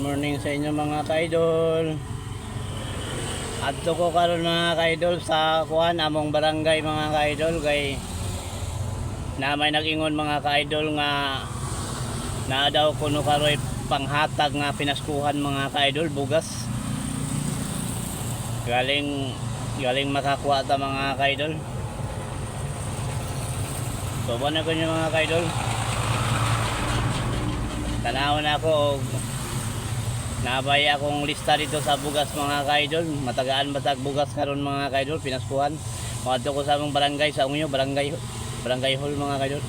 Morning sa inyo, mga ka-idol. Adto ko karon, mga ka-idol, sa kuan, among barangay, mga ka-idol, kay na may nag-ingon, mga ka-idol, nga naa daw kuno karoy panghatag nga pinaskuhan, mga ka-idol, bugas. Galing galing makakuha ta, mga ka-idol. So na ko nyo, mga ka-idol. Tanaw na ako og nabay akong lista dito sa bugas, mga ka-idol. Matagaan batag bugas karon, mga ka-idol, pinaskuhan. Moadto ko sa among barangay sa Ungyo, barangay barangay hall, mga ka-idol.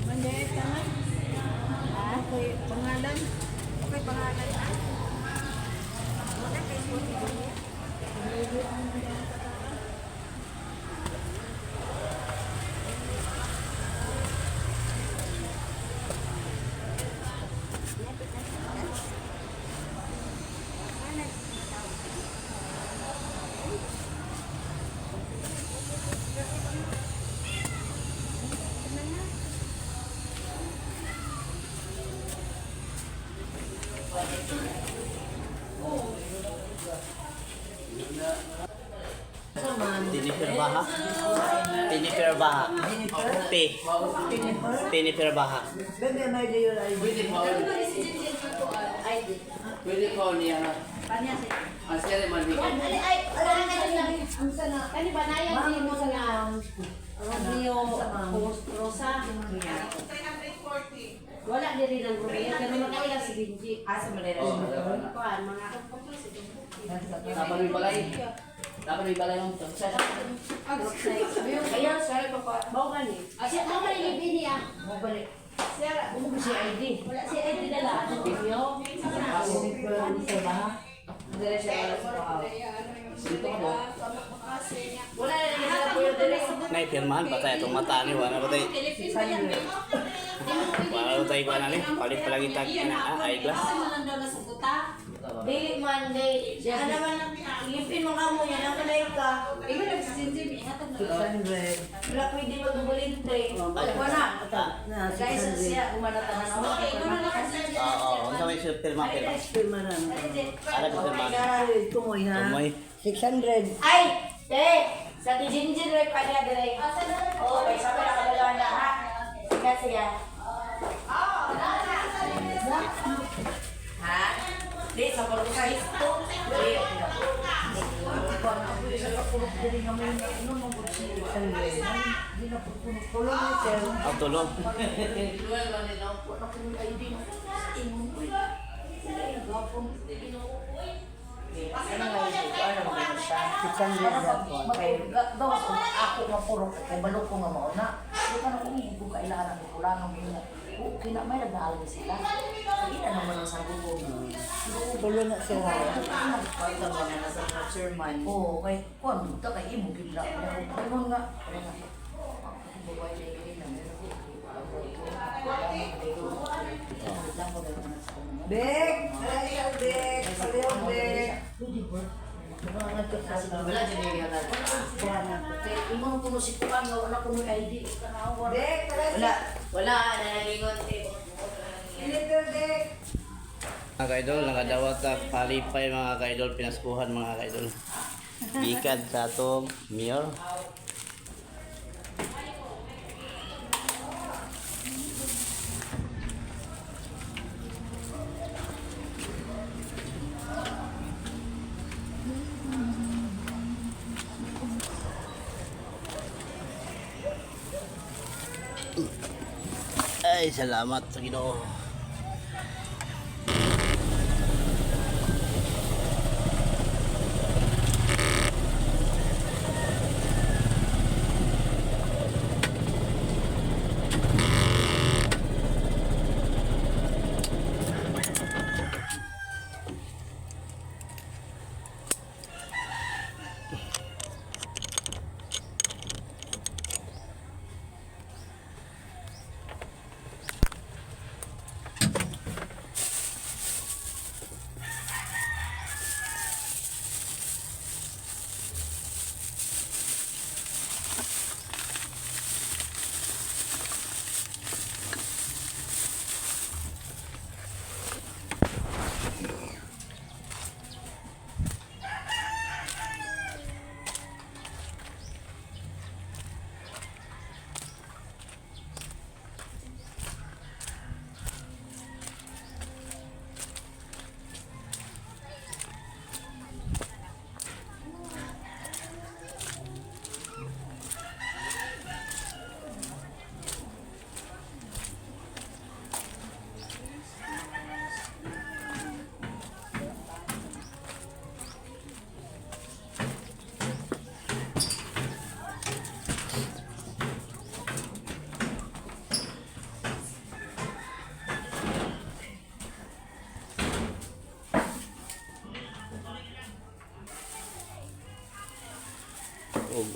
Maliit naman. Okay, pangalan. Okay, pangalan. Ah. Wala kay niya. Tiniper Baha. Tiniper Baha. T. Tiniper Baha. Bebe, may dayo ay. Pwede pa. Pwede pa niya. Ang siya man ni. Kani ba na yan din mo nga Romeo Rosa? Wala diri ng Romeo pero makaila si Benji. Ah, sa Manila. Oh, Kuan mga Dapat may balay. Dapat may balay ng tagsa. Ayan, sorry pa pa. Bao gani. Siya mo man ni niya. Mabalik. Bumuko si ID. Wala si ID dala Romeo. Dala siya wala sa bahaw. Dito ka mo. Wala na rin sila po yung dala. Nay pirmahan pa tayo itong mata ni wala pa tayo. Wala pa tayo kuan ani. Palit palagi tag na eyeglass. Dili man, day. Ano man, ilipin mo ka mo yan. Ang kalayo ka. Wala pwede magbubalinte. Wala. Guys, siya, umanata na naman. Oo, unsa may pirma pirma? Ara ko pirma. Tumoy ha. Tumoy. 600. Ay! Te! Sa Tijinjin, Roy, pa niya dire. Oo, kay sabi na kadalawa na, ha? Sige, sige. Ha? Di, sa puro sa histo. Di. Ang tulong. Ano nga yun? Ano nga siya? 600 yapon. Kay gawas ko ako nga puro kay balok ko nga mao na. Di pa na kung ko kailangan ang kulano mo. Okay na may nagdaalan sila. Sige na naman ang sabi ko. Tulo na siya. Pagka ba na nasa mga chairman? Oo, kay kuan buta kay imo gid na. Ingon nga. Babae dili na meron ko. Bek! Ay, Bek! Pareho, Bek! Wala dyan yung yagal. Kay imo kuno si kuan nga wala kuno ID. Bek! Wala. Wala, nanalingon. Te. Little Bek! Mga ka-idol, nakadawat sa palipay, mga ka-idol, pinaskuhan, mga ka-idol. Gikan sa atong mayor. Ay, salamat sa Ginoo. Ug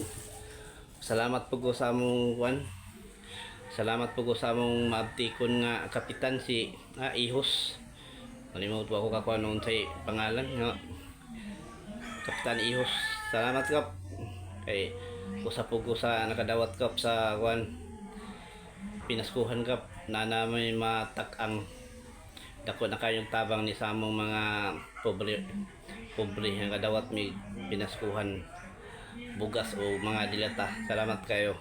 salamat po ko sa among kuan. Salamat po ko sa among maabtikon nga kapitan si Ihos. Nalimot po ako kakuan noon sa pangalan nga Kapitan Ihos. Salamat, Kap. Kay usa po ko sa nakadawat, Kap, sa kuan pinaskuhan, Kap, na may matak-ang dako na kayong tabang ni sa among mga pobre pobre nga kadawat may pinaskuhan bugas o mga dilata. Salamat kayo.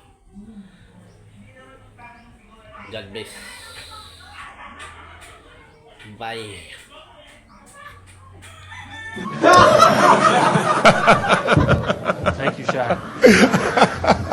God bless. Bye. Thank you, Shaq.